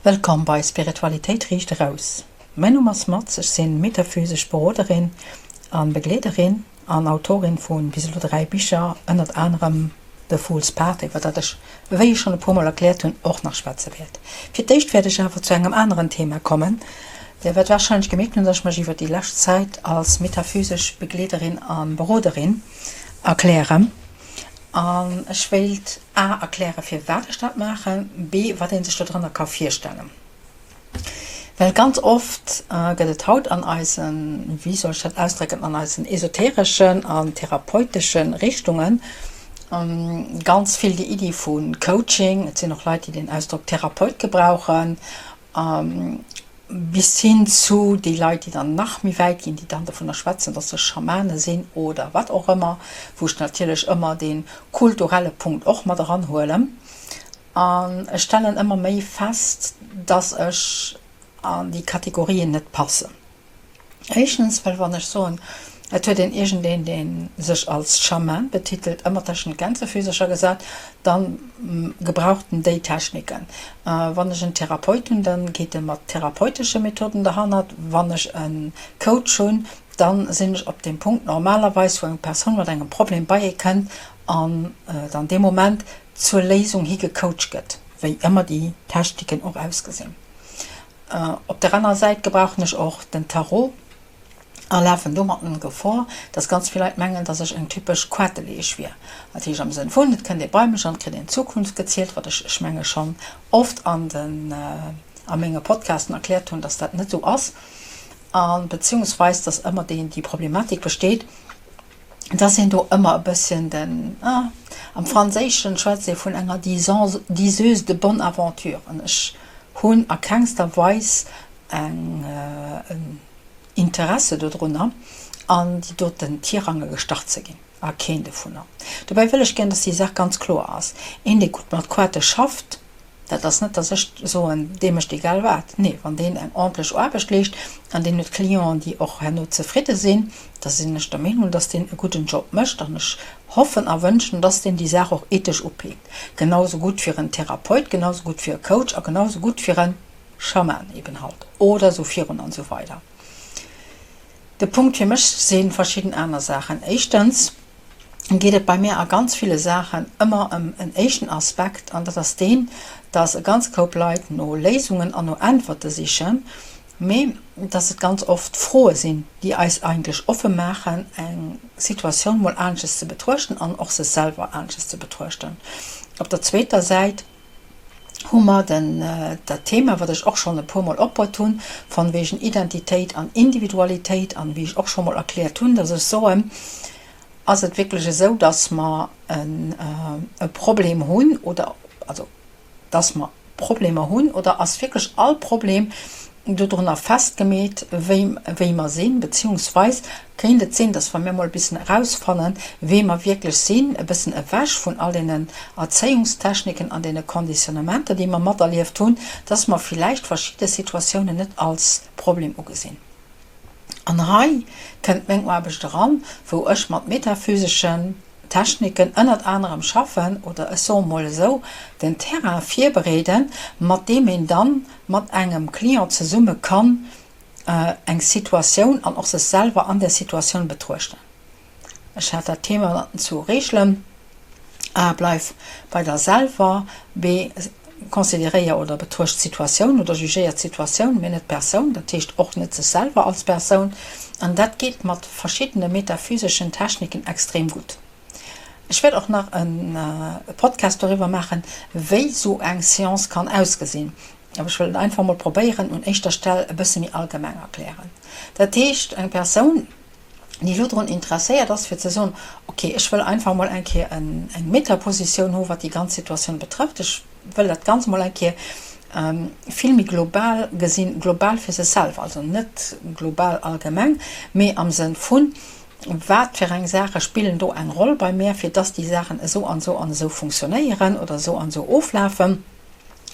Wëllkomm bei Spiritualitéit riicht eraus. Mäin Numm ass Maz, ech sinn metaphysesch Beroderin an Begleederin an Autorin vun bis elo 3 Bicher, ënnert anerem The Fool's Path, iwwer dat ech, wéi ech schonn e puer mol erkläert hunn, och nach schwätze wäert. Fir d'éischt wäert ech awer zu engem aneren Thema kommen. Dir wäert warscheinlech gemierkt hunn, dass ech mech iwwer déi lescht Zäit als metaphysesch Begleederin an Beroderin erklären. An ech wéilt a erkläre firwat ech dat maachen, b wat ee sech dodrënner ka virstellen. Well ganz oft gëtt et haut an eisen, wéi soll ech dat ausdrécken, an eisen esotereschen an therapeutesche Richtunge ganz vill déi Iddi vu Coaching, et sinn och Leit, déi den Ausdrock Therapeut gebrauchen, Bis hin zu déi Leit, déi dann nach méi wäit ginn, déi dann dovunner schwätzen, dass se Schamane sinn oder wat och ëmmer, wou ech natierlech ëmmer dee kulturelle Punkt och mat eranhuelen. An ech stellen ëmmer méi fest, dass ech an déi Kategorien net passen. Éischtens, well wann ech soen, et huet een iergendeen, dee sech als Schaman betitelt, ëmmer tëschent Gänsefüsercher gesat, da gebraucht en déi Techniken. Wann ech en Therapeut hunn, da geet e mat therapeutesche Methoden derhannert. Wann ech e Coach hunn, da sinn ech op deem Punkt normalerweis, wou eng Persoun mat engem Problem bei ee kënnt an dann dee Moment zur Léisung hi gecoacht gëtt, wéi ëmmer déi Techniken och ausgesinn. Op der anerer Säit gebrauchen ech och den Tarot a lafen domatten Gefor, dass ganz vill Leit mengen, dass ech eng typesch Quaarteleesch wier. Dat heescht am Sënn vun, et kënnt ee bei mech an et kritt een d'Zukunft gezielt, wat ech, ech menge schonn oft an den, a menge Podcasten erkläert hunn, dass dat net esou ass a beziehungsweis dass ëmmer déi, déi Problematik besteet, dass een do ëmmer e bësschen den, ah, am Franséischen schwätzt ee vun enger diseuse de bonne aventure, an ech hunn a kengster Weis eng, en Interesse dodrunner, an déi doten Tirange gestach ze ginn, a keen dovunner. Dobäi wëll ech gär, dass déi Saach ganz kloer ass, Een, dee gutt mat Koarte schafft, Dat ass net, dass ech soen, dee mécht egal wat. Nee, wann deen eng ordentlech Aarbecht leescht an deen huet Clienten, déi och herno zefridde sinn, da sinn ech der Meenung, dass deen e gudden Job mécht an ech hoffen a wënschen, dass deen déi Saach och ethesch upeekt. Genau sou gutt fir en Therapeut, genau sou gutt fir e Coach a genau sou gutt fir e Schaman eben halt oder sou virun an sou weider. De Punkt fir mech si verschidden aner Saachen. Éischtens geet et bei mir a ganz ville Saachen ëmmer ëm en éischten Aspekt, an dat ass deen, dass e ganze Koup Leit no Léisungen an no Äntwerte sichen, mee dass et ganz oft Froe sinn, déi eis eigentlech offe maachen, eng Situatioun mol anesches ze betruechten an och sech selwer anesches ze betruechten. Op der zweeter Säit hu mer den, dat Thema, wat ech och schonn e puermol opbruet hunn, von wegen Identitéit an Individualitéit, an wéi ech och scho mol erkläert hunn, dass ech soen, ass et wierklech esou, dass mer e Problem hunn oder, also dass mer Problemer hunn oder ass wierklech all Problem dodrunner festgemeet, wéi wéi mer sinn, beziehungsweis kéint et sinn, dass wa mir mol e bissen erausfannen, wee mer wierklech sinn, e bëssen ewech vun all deenen Erzéiungstechniken an deene Conditionnementer, déi mer materlieft hunn, dass mer villäicht verschidde Situatiounen net als Problem ugesinn. An hei kënnt meng Aarbecht eran, wou ech mat metaphyseschen Techniken ënnert anerem schaffen, oder ech soe mol esou, den Terrain virbereeden, mat deem een dann mat engem Client zesumme kann eng Situatioun an och sech selwer an där Situatioun betruechten. Ech hat dat Thema zu Reegelen, A, Bleif bei der selwer, B, Consideréier oder betruecht d'Situatioun oder jugéier d'Situatioun, mee net d'Persoun, dat heescht och net sech selwer als Persoun. An dat geet mat verschiddene metaphyseschen Techniken extrem gutt. Ech wäert och nach e Podcast doriwwer maachen, wéi sou eng Seance kann ausgesinn. Awer ech wëll et einfach mol probéieren, un éischter Stell e bësse méi allgemeng erklären. Dat heescht, eng Persoun, déi elo drun interesséiert ass, fir ze soen, ok, ech wëll einfach mol eng Kéier eng Metapositioun hu wat déi ganz Situatioun betrëfft, ech wëll dat Ganzt mol eng Kéier vill méi global gesinn, global fir sech selwer, also net global allgemeng, mee am Sënn vun, wat fir eng Saache spillen do eng Roll bei mär, fir dass déi Saachen esou an esou an esou funktionéieren oder esou an esou oflafen.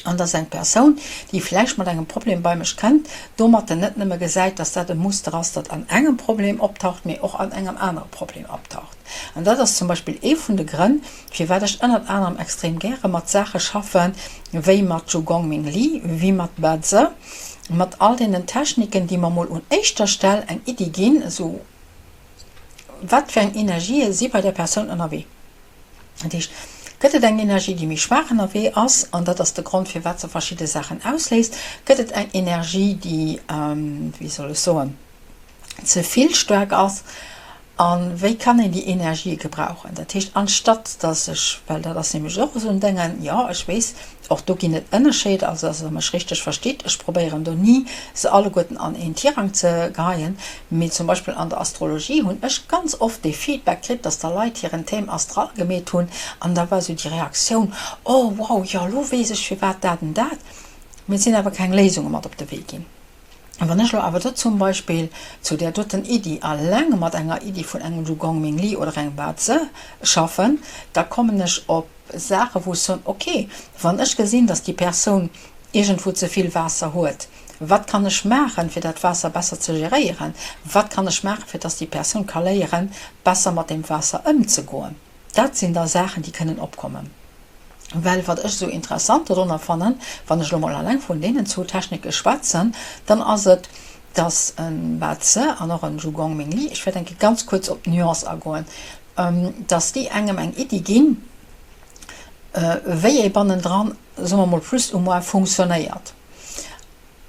An dass eng Persoun, déi vläicht mat engem Problem bei mech kënnt, domatten net nëmme gesäit, dass dat e Muster ass, dat an engem Problem optaucht, mee och an engem anere Problem optaucht. An dat ass zum Beispill ee vun de Grënn, firwat ech ënnert anerem extrem gäre mat Saache schaffen, wéi mat Zhu Gongming Li, wéi mat Bazi, mat all deenen Techniken, déi mer mol un éischter Stell eng Iddi ginn, esou wat fir eng Energië si bei där Persoun ënnerwee. Dat heescht, gëtt et eng Energie, déi méi schwaach ënnerwee ass, an dat ass de Grond, firwat se verschidde Saachen ausléist, gëtt et eng Energie, déi, wéi soll ech soen, ze vill staark ass, a wéi kann een déi Energië gebrauchen? Dat heescht, anstatt dass ech, well dat ass nämlech och esou en Déngen, jo, ech weess, Och do ginn et Ënnerscheeder, also dass Der mech richteg verstitt, ech probéieren do ni, se alleguerten an een Tirang ze geheien, mee zum Beispill an der Astrologie hunn ech ganz oft dee Feedback kritt, dass da Leit hiren Thème astral gemeet hunn an da war esou déi Reaktioun, Oh wow, jo elo weess ech firwat dat an dat. Mee et sinn awer keng Léisunge mat op de Wee ginn. Wann ech elo awer do zum Beispill zu där doten Iddi alleng mat enger Iddi vun engem Zhu Gongming Li oder engem Ba Zi schaffen, da kommen ech op Saachen, wou ech soen, ok, wann ech gesinn, dass déi Persoun iergendwou ze vill Waasser huet, wat kann ech maachen, fir dat Waasser besser ze geréieren? Wat kann ech maachen, fir dass déi Persoun ka léieren, besser mat deem Waasser ëmzegoen? Dat sinn da Saachen, déi kënnen opkommen. Well wat ech esou interessant dodrunner fannen, wann ech elo mol alleng vun deenen zwou Technike schwätzen, dann ass et, dass e Ba Zi an och en Zhu Gongming Li, ech wäert eng Kéier ganz kuerz op d'Nuance agoen, dass déi engem eng Iddi ginn, wéi ee bannendran, soe mer mol, plus ou moins funktionéiert.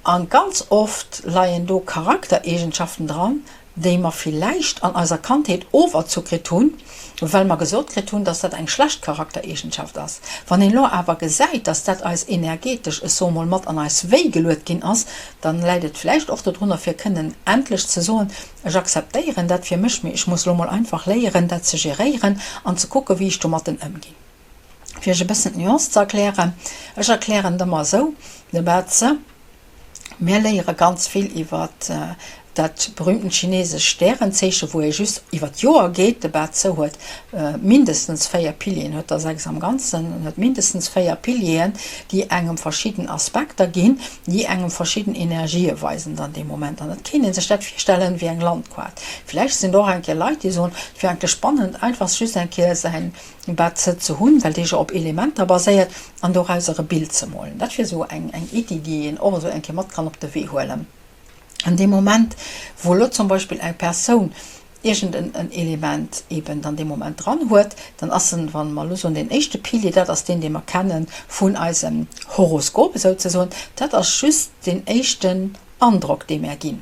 A ganz oft leien do Charaktereegenschaften dran, déi mer villäicht an eiser Kandheet oferzu kritt hunn, well mer gesot kritt hunn, dass dat eng schlecht Charaktereegenschaft ass. Wann een elo awer gesäit, dass dat eis energetesch, ech soe mol, mat an eis Wéi geluet ginn ass, dann läit et vläicht och dodrunner, fir kënnen endlech ze soen, Ech akzeptéieren dat fir mech, mee ech muss elo mol einfach léieren, dat ze geréieren an ze kucken, wéi ech domatten ëmginn. Fir iech e bëssen d'Nuance ze erklären, ech erklären et ëmmer esou, de Bazi, Mir léiere ganz vill iwwer dat berühmtent chinesesch Stärenzeechen, wou ee just iwwer d'Joer geet. De Bazi huet mindestens 4 Pilieren, huet der 6 am Ganzen, en huet mindestens 4 Pilieren, déi engem verschidden Aspekter ginn, déi engem verschidden Energië weisen dann dee Moment. An et kéint ee sech dat virstellen wéi eng Landkaart. Villäicht sinn do och eng Kéier Leit, déi soen, et wier eigentlech spannend, einfach just eng Kéier säin Bazi ze hunn, well dee jo op Elementer baséiert, an dorauser e Bild ze molen. Dat wier esou eng Iddi, déi een och esou eng Kéier mat kann op de Wee huelen. An deem Moment, wou elo zum Beispill eng Persoun iergend en Element eben dann dee Moment dran huet, dann ass en, wa mer elo soen, deen éischte Pilier, dat ass deen, dee mer kenne vun eisem Horoskop esouzesoen, dat ass just deen éischten Androck, dee mär ginn.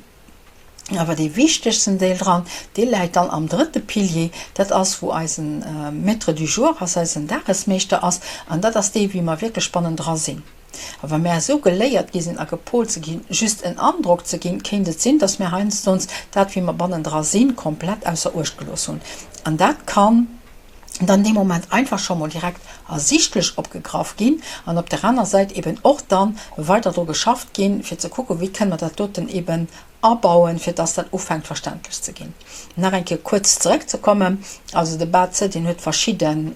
Awer dee wichtegsten Deel dran, dee läit dann am drëtte Pilier, dat ass wou eisen Maître du jour ass, eisen Dagesmeeschter ass, an dat ass dee wéi mer wierklech bannendra sinn. A wa mär esou geléiert gi sinn a gepolt ze ginn, just en Androck ze ginn, kéint et sinn, dass mär heiansdons dat wéi mer bannendra sinn, komplett ausser Uecht gelooss hunn. An dat kann dann dee Moment einfach scho mol direkt ersichtlech opgegraff ginn an op der aner Säit eben och dann weider dru geschafft ginn, fir ze kucken, wéi kënne mer dat doten eben abauen, fir dass dat ufänkt verständlech ze ginn. Nach eng Kéier kuerz zeréckzekommen, also de BAC, deen huet verschidde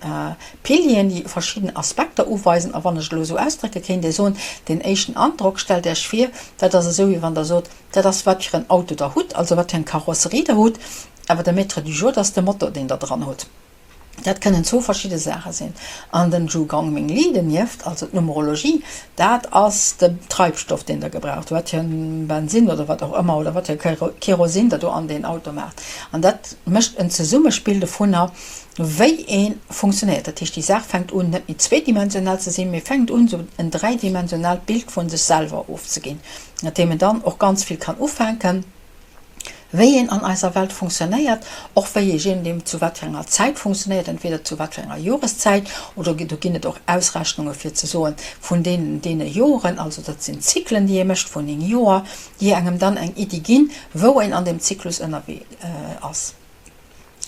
Pilieren, déi verschidden Aspekter uweisen. A wann ech et elo esou ausdrécke kéint ee soen, deen éischten Androck, stellt Iech vir, dat ass esou, wéi wann Der sot, dat ass wat fir en Auto Der hutt, also wat fir eng Karosserie Der hutt, Awer de Maître du jour, dat ass de Motor, deen Der dran hutt. Dat kënnen zwou verschidde Saache sinn. An den Zhu Gongming Li donieft, also d'Numerologie, dat ass de Treibstoff, deen Der gebraucht, wat fir en Bensinn oder wat och ëmmer oder wat fir e Kerosin Der do an deen Auto maacht. An dat mécht en Zesummespill dovunner, wéi ee funktionéiert. Dat heescht, déi Saach fänkt un, net méi zweedimensional ze sinn, mee fänkt un, esou en dräidimensionaalt Bild vu sech selwer ofzeginn, mat deem en dann och ganz vill kann ufänken. wéi een an eiser Welt funktionéiert, och wéi ee je nodeem zu wat fir enger Zäit funktionéiert, entweder zu wat fir enger Joreszäit oder do ginn et och Ausrechnunge fir ze soen, vun deenen deene Joren, also dat sinn Zyklen déi ee mécht vun 9 Joer, déi engem dann eng Iddi ginn, wou een an deem Zyklus ënnerwee ass.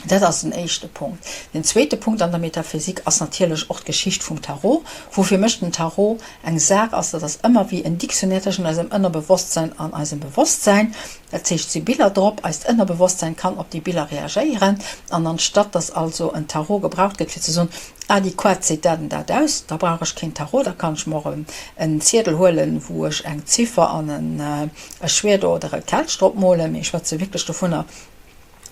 Dat ass den éischte Punkt. Den zweete Punkt an der Metaphysik ass natierlech och d'Geschicht vum Tarot, wou fir mech den Tarot eng Saach ass, dat ass ëmmer wéi en Dictionnaire tëschent eisem Ënnerbewosstsein an eisem Bewosstsein. Dat heescht, et si Biller drop, eist Ënnerbewosstsein kann op déi Biller reagéieren an anstatt dass also en Tarot gebraucht gëtt fir ze soen, ah déi Koart seet dat an dat aus, da brauch ech keen Tarot, da kann ech mer och en Ziedel huelen, wou ech eng Ziffer an e Schwert oder e Kelch drop molen, mee ech schwätze wierklech dovunner,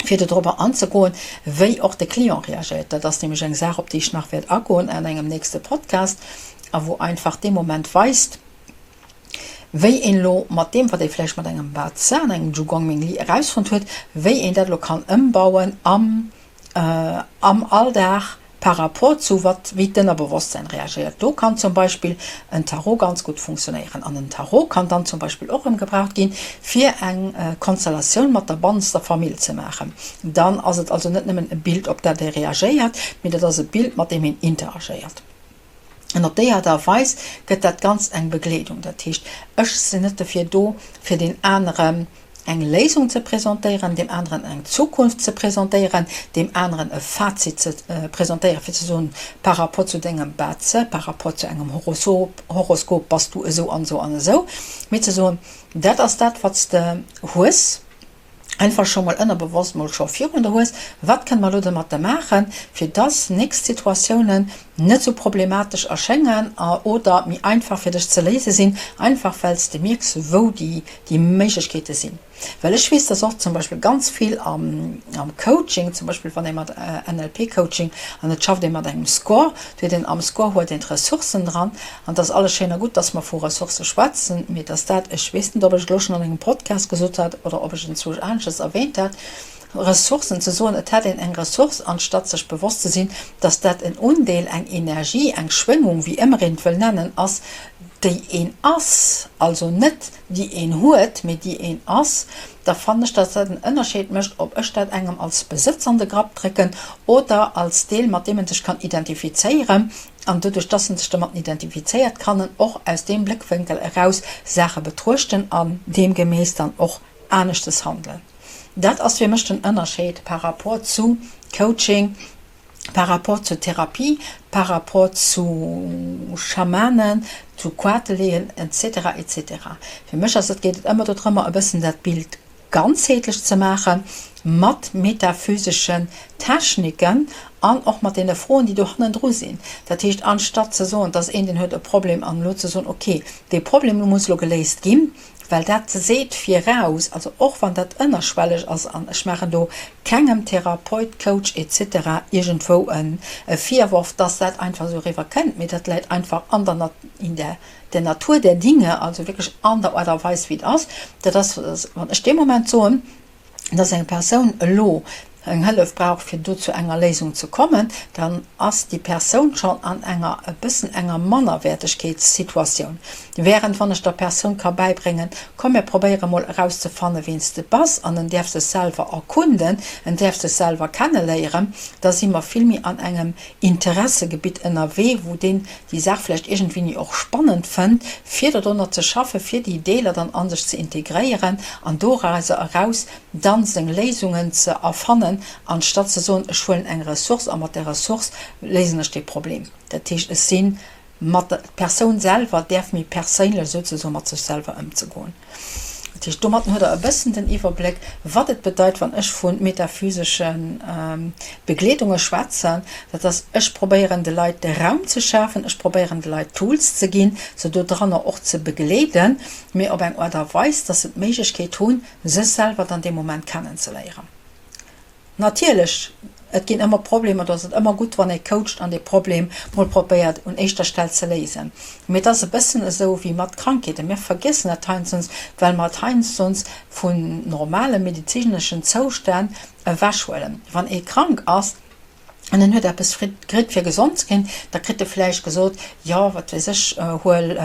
fir dodrobber anzegoen, wéi och de Client reagéiert. Dat ass nämlech eng Saach, op déi ech nach wäert agoen an engem nächste Podcast a wou einfach dee Moment weist, wéi een elo mat deem, wat ee vläicht mat engem Ba Zi an engem Zhu Gong Ming Li erausfonnt huet, wéi een dat elo kann ëmbauen am am Alldag par rapport zu wat, wéi d'Ënnerbewosstsäin reagéiert. Do kann zum Beispill en Tarot ganz gutt funktionéieren. An en Tarot kann dann zum Beispill och erëm gebraucht ginn, fir eng Konstellatioun mat der bannster Famill ze maachen. Dann ass et also net nëmmen e Bild, op dat ee reagéiert, mee dat ass e Bild, mat deem een interagéiert. An op déi Aart a Weis gëtt dat Ganzt eng Begleedung. Dat heescht, ech sinn net dofir do, fir deen aneren eng Léisung ze presentéieren, deem aneren eng Zukunft ze presentéieren, deem aneren e Fazit ze presentéieren, fir ze soen, par rapport zu dengem Baze, par rapport zu engem Horoskop bass du esou an esou an esou, mee ze soen, dat ass dat, wat s de hues. einfach scho mol ënnerbewosst mol scho virun der hues, wat kënne mer elo domatter maachen, fir dass nächst Situatiounen net esou problematesch erschéngen oder méi einfach fir dech ze léise sinn, einfach well s de mierks, wou déi déi Méiglechkeete sinn. Well ech weess, dass och zum Beispill ganz vill am am Coaching, zum Beispill wann ee mat NLP-Coaching an et schafft ee mat engem Score, do huet een am Score huet een d'Ressourcen dran an et ass alles schéin a gutt, dass mer vu Ressourcë schwätzen, mee dass dat, ech weess net, ob ech et elo schonn an engem Podcast gesot hat oder ob ech et enzwousch aneschters erwähnt hat, Ressourcen, ze soen, et hätt een eng Ressource, anstatt sech bewosst ze sinn, dass dat en Undeel, eng Energie, eng Schwéngung, wéi ëmmer een et wëll nennen, ass, déi een ass, also net déi een huet, mee déi een ass, da fannen ech, dass dat en Ënnerscheed mécht, ob ech dat engem als Besëtz an de Grapp drécken oder als Deel, mat deem en sech kann identifizéieren. An doduerch, dass en sech domatten identifizéiert, kann en och aus deem Bléckwénkel eraus Saache betruechten an deemgemäss dann och aneschtes handelen. Dat ass fir mech den Ënnerscheed par rapport zu Coaching, par rapport zur Therapie, par rapport zu Schamanen, zu Quateleeën etc. Etc. Fir mech ass et, geet et ëmmer dodrëmmer e bëssen dat Bild ganzheetlech ze maache mat metaphyseschen Techniken an och mat deene Froen, déi do hannendru sinn. Dat heescht, anstatt ze soen, dass een, deen huet e Problem, an elo ze soen, okay, dee Problem muss elo geléist ginn, well dat seet viraus, also och wann dat ënnerschwelleg ass, an ech maachen do kengem Therapeut, Coach etc. Iergendwou e Virworf, dass dat einfach esou eriwwer kënnt, mee dat läit einfach an der, in der, der Natur der Dinge, also wierklech an der Aart a Weis wéi et ass, dat ass, wann ech dee Moment soen, dass eng Persoun elo eng Hëllef brauch fir do zu enger Léisung ze kommen, dann ass déi Persoun schonn an enger e bëssen enger Mannerwäertegkeetssituatioun. Während wann ech der Persoun ka bäibréngen, komm mir probéiere mol erauszefanne ween s de bass an en däerf sech selwer erkunden, en däerf sech selwer kenneléieren, da si mer vill méi an engem Interessegebitt ënnerwee, wou deen déi Saach vläicht iergendwéini och spannend fënnt, fir dodrunner ze schaffen, fir déi Deeler dann a sech ze integréieren an dorauser eraus dann seng Léisungen ze erfannen, anstatt ze soen, ech huelen eng Ressource a mat där Ressource léisen ech dee Problem. Dat heescht, ech si mat der, d'Persoun selwer däerf méi perséinlech souzesoen mat sech selwer ëmzegoen. Dat heescht, domatten huet Der e bëssen den Iwwerbléck, wat et bedeit, wann ech vu metaphysesche Begleedunge schwätzen. Dat ass, ech probéieren de Leit de Raum ze schafen, ech probéieren de Leit Tools ze ginn, se dodranner och ze begleeden, mee op eng Aart a Weis, dass se d'Méiglechkeet hunn, sech selwer dann dee Moment kennenzeléieren. Natierlech, et ginn ëmmer Problemer, do ass et ëmmer gutt, wann ee coacht an dee Problem mol probéiert un éischter Stell ze léisen. Mee et ass e bëssen esou wéi mat Krankheeten, mir vergiessen dat heiansdons, well mer et heiansdons vun normale medezineschen Zoustänn ewechhuelen. Wann ee krank ass. An en huet eppes kritt fir gesond ze ginn, da kritt e vläicht gesot, jo wat weess ech, huel,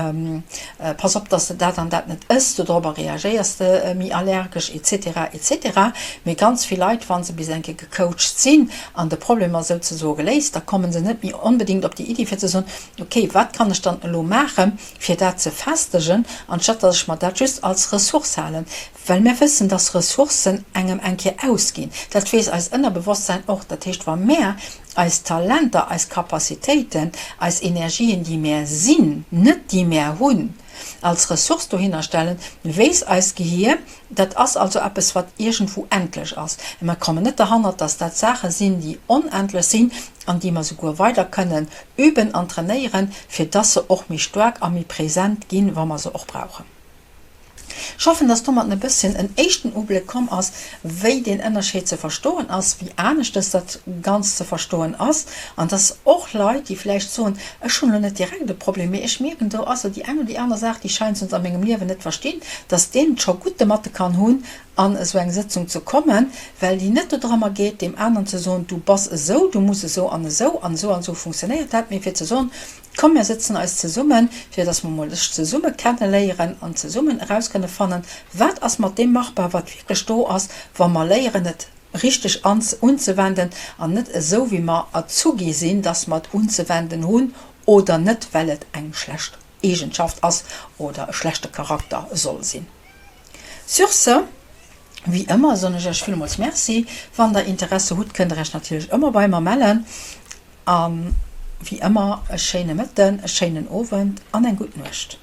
pass op, dass de dat an dat net ëss, dodropper reagéiers de méi allergesch et cetera et cetera. Mee ganz vill Leit, wa se bis eng Kéier gecoacht sinn an de Problem ass souzesoe geléist, da komme se net méi onbedéngt op déi Iddi fir ze soen, ok, wat kann ech dann elo maachen, fir dat ze festegen, anstatt dass ech mer dat just als Ressource halen. Well mär wëssen, dass Ressourcen engem eng Kéier ausginn. Dat weess eist Ënnerbewosstsäin och. Dat heescht, wa mär eis Talenter, eis Capacitéiten, eis Energien, déi mär sinn, net déi mär hunn, als Ressource dohinner stellen, weess eist Gehier, dat ass also eppes, wat iergendwou endlech ass. Mä mer kommen net derhannert, dass dat Saache sinn, déi onendlech sinn an déi mer souguer weider kënnen üben an trainéieren, fir dass se och méi staark a méi present ginn, wa mer se och brauchen. Ech hoffen, dass domatten e bësschen en éischten Ubléck komm ass, wéi deen Ënnerscheed ze verstoen ass, wéi aneschtes dat Ganzt ze verstoen ass, an dass och Leit, déi vläicht soen, ech hunn elo net direkt e Problem, mee ech mierken, do ass esou déi eng oder déi aner Saach, déi scheint se a mengem Liewen net verstinn, dass deen et scho gutt domatte kann hunn, an esou eng Sëtzung ze kommen, well déi net dodrëmmer geet, deem aneren ze soen, du bass esou, du muss esou an esou an esou an esou funktionéiert dat, mee fir ze soen, Komm mär sëtzen eis zesummen, fir dass mer mol sech zesumme kenne léieren an zesummen eraus kënne fannen, wat ass mat deem machbar, wat wierklech do ass, wa mer léieren et richteg unzewenden an net esou wéi mer erzu gi sinn, dass mer et unzewenden hunn oder net, well et eng schlecht Eegenschaft ass oder e schlechte Charakter soll sinn. Sur ce, wéi ëmmer soen ech Iech villmools Merci. Wann der Interesse hutt, kënnt der Iech natierlech ëmmer bei mer mellen. A wéi ëmmer e schéine Mëtten, e schéinen Owend an eng gutt Nuecht.